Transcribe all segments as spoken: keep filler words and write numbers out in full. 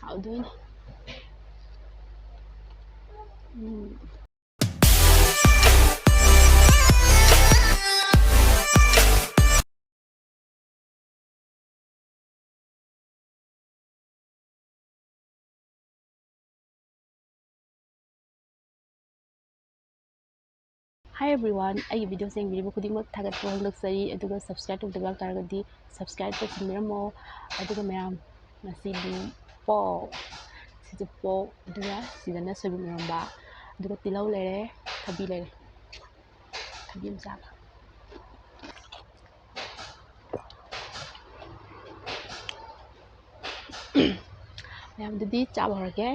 ꯍꯥꯎꯗꯣꯏꯅꯦ꯫ ꯎꯝ꯫ Hi everyone, ꯑꯩꯒꯤ video ꯌꯦꯡꯕꯤꯔꯤꯕ ꯈꯨꯗꯤꯡꯃꯛ ꯊꯥꯒꯠꯄ ꯐꯣꯡꯗꯣꯛꯆꯔꯤ꯫ ꯑꯗꯨꯒ subscribe ꯇꯧꯗꯕ ꯌꯥꯎ ꯇꯥꯔꯒꯗꯤ subscribe ꯇꯧꯁꯟꯕꯤꯔꯝꯃꯣ꯫ ꯑꯗꯨꯒ ꯃꯌꯥꯝ, ꯉꯁꯤꯗꯤ pork, ꯁꯤꯁꯨ pork, ꯑꯗꯨꯒ ꯁꯤꯗꯅ ꯁꯣꯏꯕꯨꯝ ꯏꯔꯣꯝꯕ, ꯑꯗꯨꯒ ꯇꯤꯜꯍꯧ ꯂꯩꯔꯦ, ꯊꯕꯤ ꯂꯩꯔꯦ, ꯊꯕꯤ ꯑꯃ ꯆꯥꯒꯦ꯫ ꯃꯌꯥꯝꯗꯨꯗꯤ ꯆꯥꯕ ꯍꯧꯔꯒꯦ꯫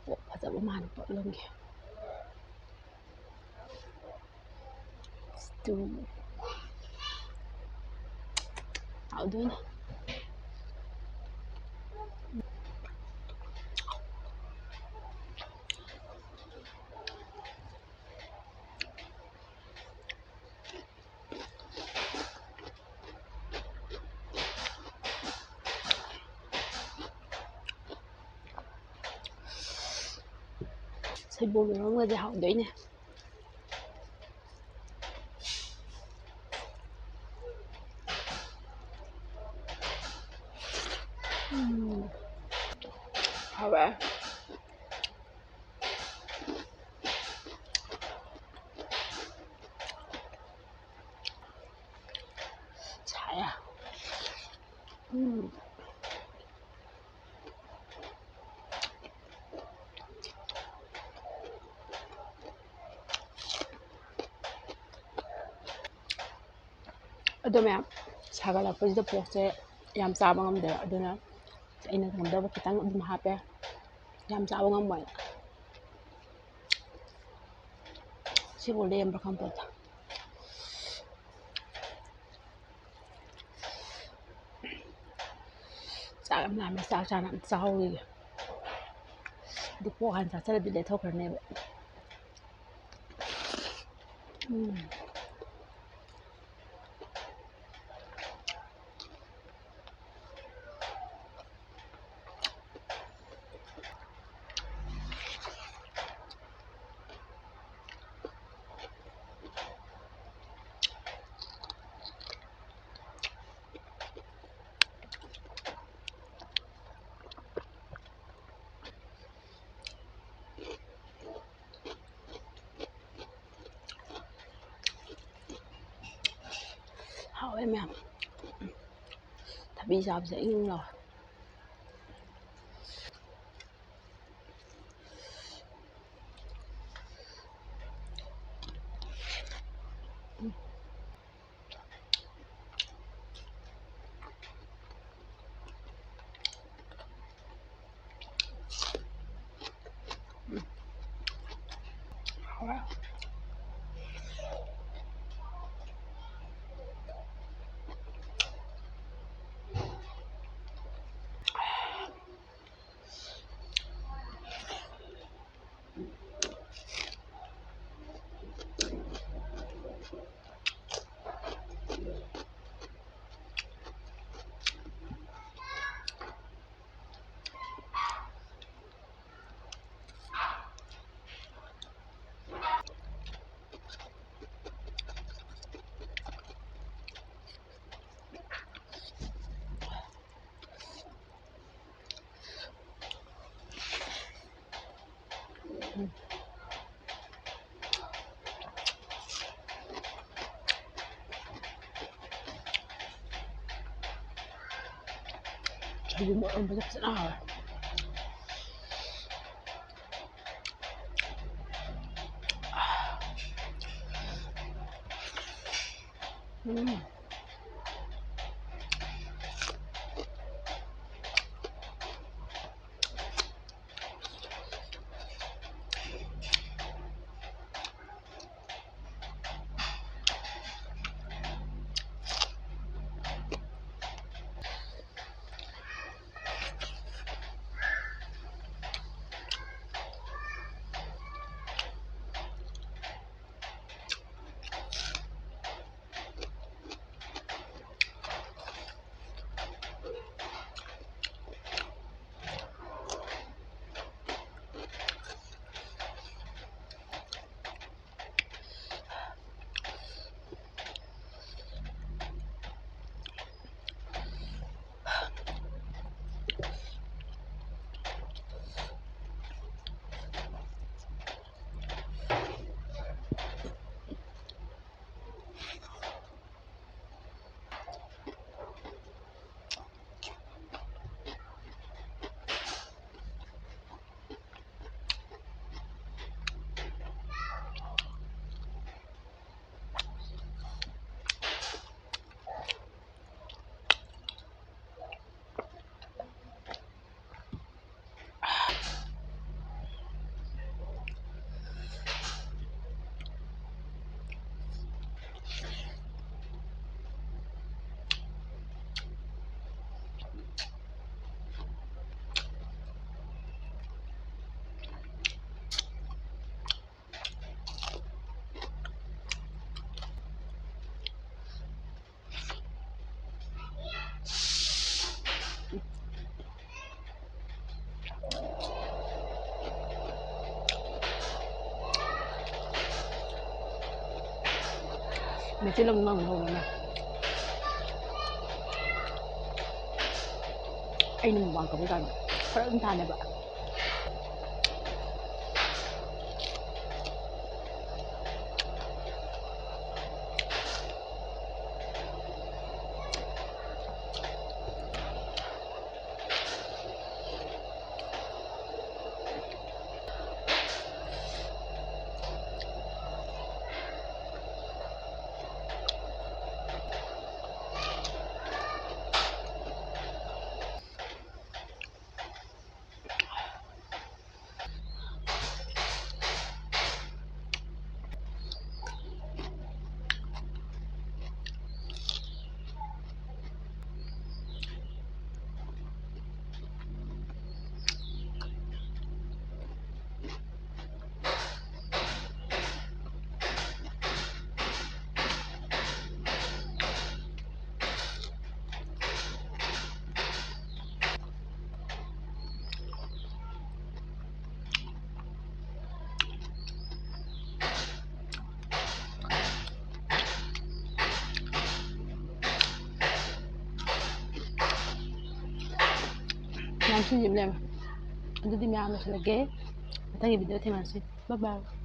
pork ꯐꯖꯕ ꯃꯥꯟꯕ pork ꯂꯧꯒꯦ꯫ Stew꯫ ꯍꯥꯎꯗꯣꯏꯅꯦ꯫ ꯁꯣꯏꯕꯨꯝ ꯏꯔꯣꯝꯕꯁꯦ ꯍꯥꯎꯗꯣꯏꯅꯦ꯫ ꯎꯝ꯫ ꯍꯥꯎꯋꯦ꯫ ꯁꯥꯏꯌꯦ꯫ ꯎꯝ꯫ ꯑꯗꯣ ꯃꯌꯥꯝ, ꯁꯥꯒꯠꯂꯛꯄꯁꯤꯗ porkꯁꯦ ꯌꯥꯝ ꯆꯥꯕ ꯉꯝꯗꯦꯕ, ꯑꯗꯨꯅ ꯑꯩꯅ ꯉꯝꯗꯕ ꯈꯤꯇꯪ ꯑꯗꯨꯝ ꯍꯥꯞꯄꯦ, ꯌꯥꯝ ꯆꯥꯕ ꯉꯝꯃꯣꯏ꯫ ꯁꯤꯕꯨ ꯂꯦꯝꯕ꯭ꯔꯥ ꯈꯪꯄꯣꯠꯇꯦ꯫ ꯆꯥꯛ ꯌꯥꯝ ꯂꯥꯝꯃꯦ꯫ ꯆꯥꯛ ꯆꯥꯅ ꯑꯝꯇ ꯆꯥꯍꯧꯈꯤꯒꯦ꯫ ꯑꯗꯨ pork ꯍꯥꯟꯅ ꯆꯥꯁꯤꯜꯂꯗꯤ ꯂꯦꯊꯣꯛꯈ꯭ꯔꯅꯦꯕ꯫ ꯎꯝ꯫ ꯕꯤ ꯆꯥꯕꯁꯦ ꯏꯪ ꯏꯪ ꯂꯥꯎꯋꯦ꯫ ꯁꯣꯏꯕꯨꯝ ꯏꯔꯣꯟꯕꯁꯦ ꯐꯖꯅ ꯍꯥꯎꯋꯦ꯫ ꯎꯝ꯫ ꯃꯩꯇꯩꯂꯣꯟ ꯉꯥꯡꯕ ꯍꯧꯔꯅꯤ꯫ ꯑꯩꯅ ꯃꯨꯛꯕꯥꯡ ꯇꯧꯕ ꯀꯥꯟꯗ ꯈꯔ ꯑꯗꯨꯝ ꯊꯥꯅꯦꯕ꯫ ꯌꯥꯝ ꯁꯤꯟꯖꯤꯕ ꯂꯩꯔꯝꯃꯦ꯫ ꯑꯗꯨꯗꯤ ꯃꯌꯥꯝ ꯂꯣꯏꯁꯤꯜꯂꯒꯦ꯫ ꯃꯊꯪꯒꯤ video ꯊꯦꯡꯅꯁꯤ꯫ Bye bye꯫